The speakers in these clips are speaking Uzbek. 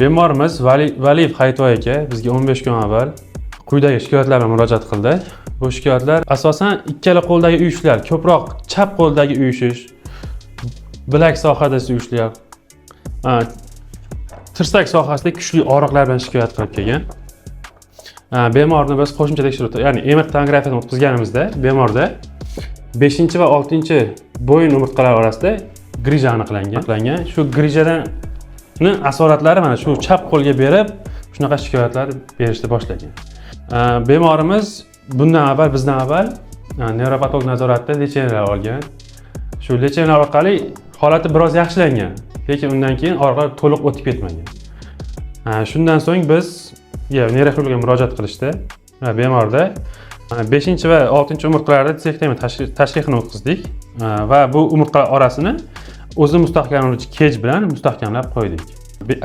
Bemorimiz Valiyev Hayitvoy aka bizga 15 kun avval quyidagi shikoyatlar bilan murojaat qildi. Bu shikoyatlar asosan ikkala qo'ldagi uyushlar, ko'proq chap qo'ldagi uyushish, bilak sohadagi uyushlar, tirsak sohasida kuchli og'riqlar bilan shikoyat qilib kelgan. Bemorni biz qo'shimcha tekshiruv, ya'ni MRT tomografiyasini o'tkazganimizda bemorda 5 va 6 bo'yin umurtqalari orasida grija aniqlangan. Shu grijadan asoratlari mana shu chap qo'lga berib, shunaqa shikoyatlar berishni boshlagan. Bemorimiz bundan avval, bizdan avval nevropatolog nazoratida лечения lar olgan. Shu лечения lar orqali holati biroz yaxshilangan, lekin undan keyin og'riqlar to'liq o'tib ketmagan. Shundan so'ng biz neyroxirurgga murojaat qilishdi va bemorda 5 va 6 umurtqalarda disektomiya tashxisini o'tkazdik va bu umurtqalar orasini o'zi mustahkamlovchi kej bilan mustahkamlab qo'ydik.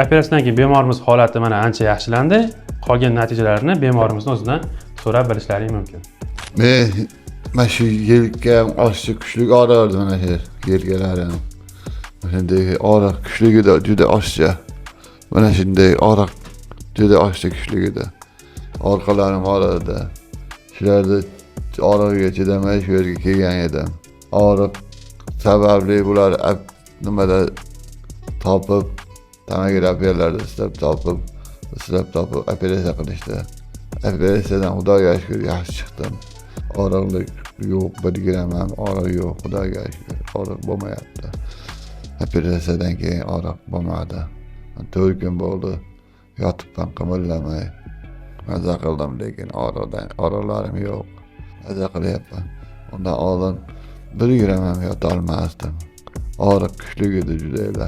Operatsiyadan keyin bemorimiz holati mana ancha yaxshilandi. Qolgan natijalarini bemorimizni o'zidan so'rab bilishlaring mumkin. Men mana shu yelkam osti kuchli og'rirdi, mana shu yelkalarim. Mana shunday og'riq kuchli edi, juda oshcha. Mana shunday og'riq juda oshcha kuchli edi. Orqalarim og'rirdi. Shularni og'rig'iga chidamay shu yerga kelgan edim. Og'riq sababli bular nimada topib, tomografiyalarda ishlab topib operatsiya qilishdi. Operatsiyadan, Xudoga shukur, yaxshi chiqdim. Og'riqlik yo'q, 1 gramm ham og'riq yo'q, Xudoga shukur, og'riq bo'lmayapti. Operatsiyadan keyin og'riq bo'lmadi. 4 kun bo'ldi yotibman qimirlamay. Maza qildim, lekin og'riqdan og'riqlarim yo'q. Maza qilyapman. Undan oldin 1 gramm ham yotolmasdim. Og'riq kuchli edi judayla.